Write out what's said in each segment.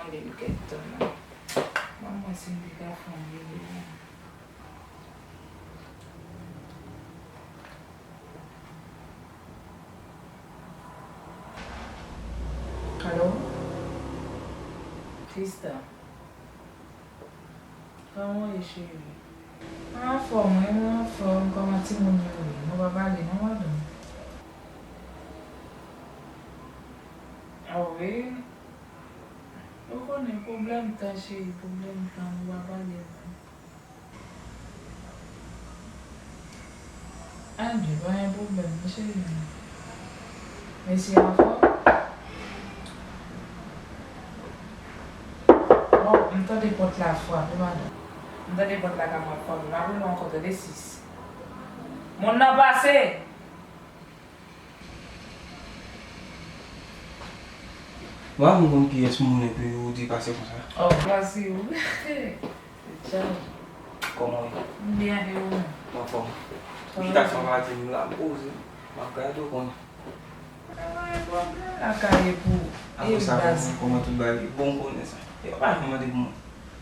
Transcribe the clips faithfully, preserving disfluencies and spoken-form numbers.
Li kèk tan la. Ban m wè si m te ka fè yon rele la. Alo? Sista. Kòman w ye, cheri? Mwen anfòm, wi, mwen anfòm. Kòman timoun yo ye? Nou pa pale non, madanm? A wi. Ou konnen pwoblèm tan, cheri, pwoblèm tan, nou pa pale non. Ann, pa gen pwoblèm non, cheri. Mesye a fò. Bon, m tande pòt la frape, madanm. M tande pòt la ka frape. M ap rele w ankò, tande, sis. Moun nan pase! Mwen pa konn kiyès moun epi ou di pase konsa. Oh, pase ou. Tchao. Kòman w ye? M byen, e ou menm? Mwen anfòm. Ou chita sou pati m la, m poze. M ap gade w konnen. Mwen pa gen pwoblèm lakay e pou ou. Apre sa, kòman, kòman tout bagay? Bon, ou konnen sa. E pa mande pou mwen.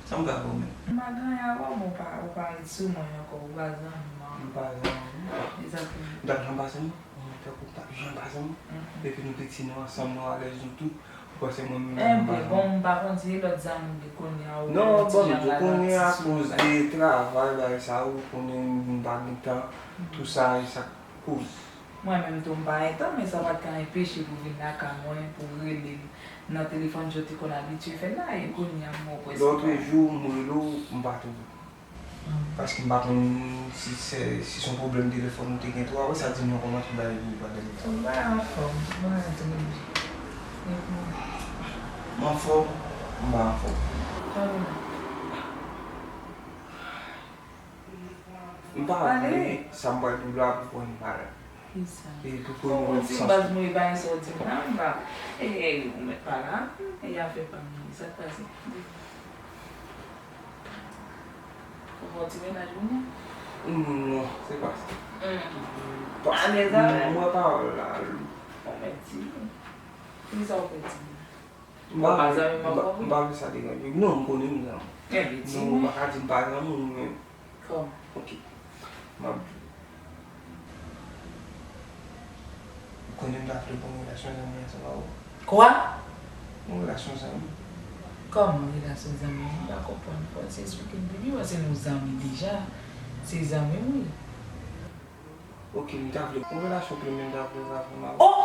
Sa m ka fè w menm? M pa gen anyen avè w, men ou pa, ou pa ret sou mwen ankò, ou pa zanmi m ankò. M pa zanmi w. Egzakteman. M t ap janm pase m? Mwen tankou m t ap janm pase m? Mm-mm. Depi nou piti, nou ansanm, nou alèz, nou tout. Ou panse mwen menm m pa zanmi w? Enben, bon, m pa konn si se lòt zanmi m gen kounye a, ou menm ti jan m la nan ti sou bagay. Non, bon, kounye a, akoz de travay, bagay sa yo, ou konnen m pa gen tan, tou sa, e sa k koz. Mwen menm tou, m pa gen tan, men sa pa t ka enpeche pou vin lakay mwen, pou rele m nan telefòn jan w te konn abitye fè la, e kounye a m wè w prèske pa. Lòtrejou, m rele w, m pa twouve w. Paske m pa konn si se, si se yon pwoblèm telefòn ou te gen tou. Apre sa, di m non, kòman tout bagay ye pou ou pandan li la? Tout bagay anfòm, tout bagay trè byen. E pou ou? M anfòm, m pa anfòm. Sa w vle? M pa vle sa m pral di w la pou kò m malad. Kisa? E pou kò m santi. Ou di baz mwen pa gen sa w di m la, m pa. E, e, ou mèt pale a. E afè pa m nan, sa k pase? Ou fè yon ti mennaj moun nan? Non, se pa sa. Hmm. Alèz avè l? Mwen pa wè l la. Ou mèt di m. Kisa ou fè di m? M pa vle, m pa, m pa vle sa deranje w. Non, m konnen m zanmi w. Enben, di m. Non, ou pa ka di m pa zanmi w, men. Kòman? Ok. M ap di w. Ou konnen m ta vle pou yon relasyon zanmi ansanm avè w. Kwa? Yon relasyon zanmi. Kòman relasyon zanmi? M pa konprann. Fò w ti esplike m pi byen, paske nou zanmi deja. Se zanmi m wi. Ok, m ta vle yon relasyon premye, m ta vle relasyon avè w. Oh!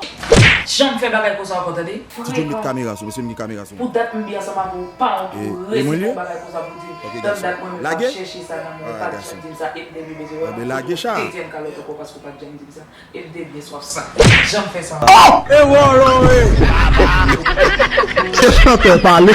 Janm fè bagay konsa ankò, tande? Ti John, met kamera sou, mesye, m gen kamera sou mwen. Pou dat m byen ansanm avè w, pa yon pou resi fè yon bagay konsa pou di m. Tann dat mwen menm m ap chèche sa nan mwen, ou pa t janm di m sa, e m te byen bezwen wè w. Ebyen, lage chat. Ou te di m kalòt ankò paske ou pa t janm di m sa, e m te byen swaf sa. Janm fè sa ankò. Oh! E wòlò, e! Se chantè pale.